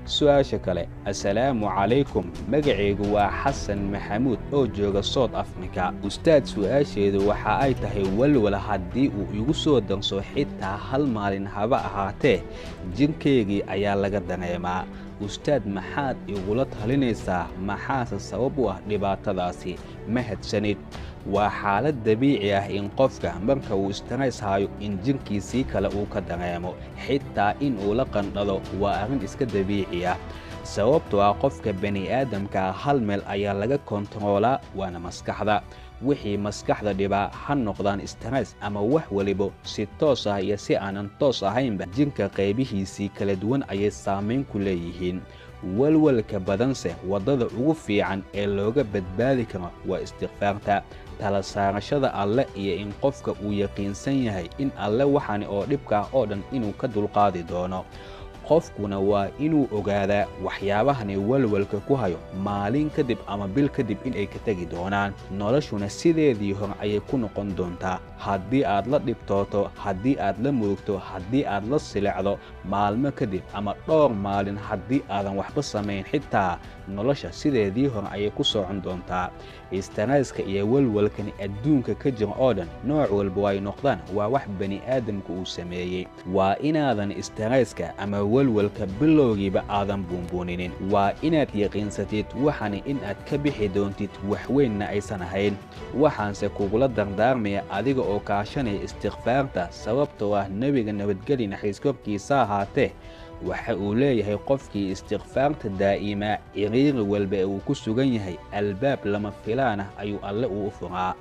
Su-aasha kale: Assalaamu calaykum, magacaygu waa Xasan Maxamuud oo jooga South Africa. Ustaad, su-aasheedu waxa ay tahay: walwal haddii uu igu soo darso, xitaa hal maalin haba ahaatee, jirkaygii ayaa laga dareemaa. Ustaad, maxaad igula talinaysaa? Maxaase sabab u ah dhibaatadaasi? Mahadsanid. Waa xaalad dabiici ah in qofka marka uu stress hayo in jirkiisii kale uu ka dareemo, xitaa in uu la qandhado waa arrin iska dabiici ah, sababtoo ah qofka bani aadamka hal meel ayaa laga kontaroolaa, waana maskaxda. Wixii maskaxda dhibaa, ha noqdaan stress ama wax walibo, si toos ah iyo si aanan toos ahaynba jirka qaybihiisii kala duwan ayay saamayn ku leeyihiin. Walwalka badanse waddada ugu fiican ee looga badbaadi karo waa istikfaarta, tala saarashada Alle iyo in qofka uu yaqiinsan yahay in Alle waxani oo dhibka ah oo dhan inuu ka dulqaadi doono. Qofkuna waa inuu ogaadaa waxyaabahani walwalka ku hayo maalin kadib ama bil kadib inay ka tegi doonaan, noloshuna sideedii hore ayay ku noqon doontaa. Haddii aad la dhibtooto, haddii aad la murugto, haddii aad la silecdo, maalmo kadib ama dhowr maalin haddii aadan waxba samayn, xitaa nolosha sideedii hore ayay ku socon doontaa. Stress-ka iyo walwalkani adduunka ka jira oo dhan, nooc walba ay noqdaan, waa wax bani aadamku uu sameeyey. Waa inaadan stress-ka ama walwalka bilowgiiba aadan buunbuuninin. Waa inaad yaqiinsatid waxani in aad ka bixi doontid, waxweynna aysan ahayn. Waxaanse kugula dardaarmaya adiga oo kaashanaya istikfaarta, sababtoo ah Nebiga, nabadgeli naxariis korkiisa ahaatee, waxa uu leeyahay: qofkii istikfaarta daa'imaa, ciriiri walba ee uu ku sugan yahay, albaab lama filaan ah ayuu Alle uu u furaa.